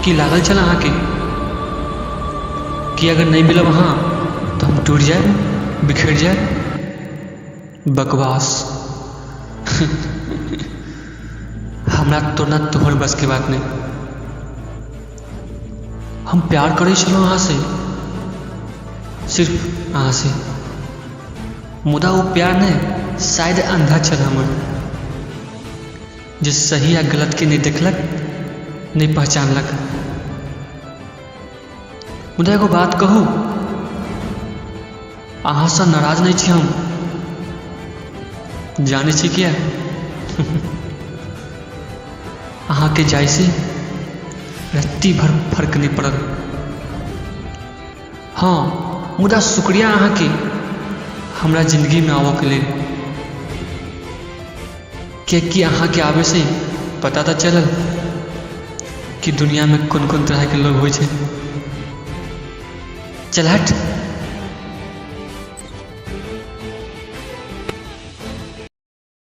की लागल छल अहाँके कि अगर नहि मिलब अहाँ तऽ हम टूटि जायब, बिखरि जायब? बकवास। हमरा तोड़ना तोहर बसके बात नहि। हम प्यार करै छलहुँ अहाँसँ, सिर्फ अहाँसँ। मुदा ओ प्यार नहि, शायद अन्धा छल हमर, जे सही आ गलतके नहि देखलक, नहि पहचानलक। मुदा एगो बात कहू, अहाँसँ नाराज नहि छी हम। जानै छी किया? अहाँके जाइसँ रत्ती भर फर्क नहि पड़ल। हँ, मुदा शुक्रिया अहाँके हमरा जिन्दगीमे आबऽके लेल, किएकि अहाँके आबैसँ पता तऽ चलल कि दुनिआँमे कोन कोन तरहके लोग होइ छै। चल हट।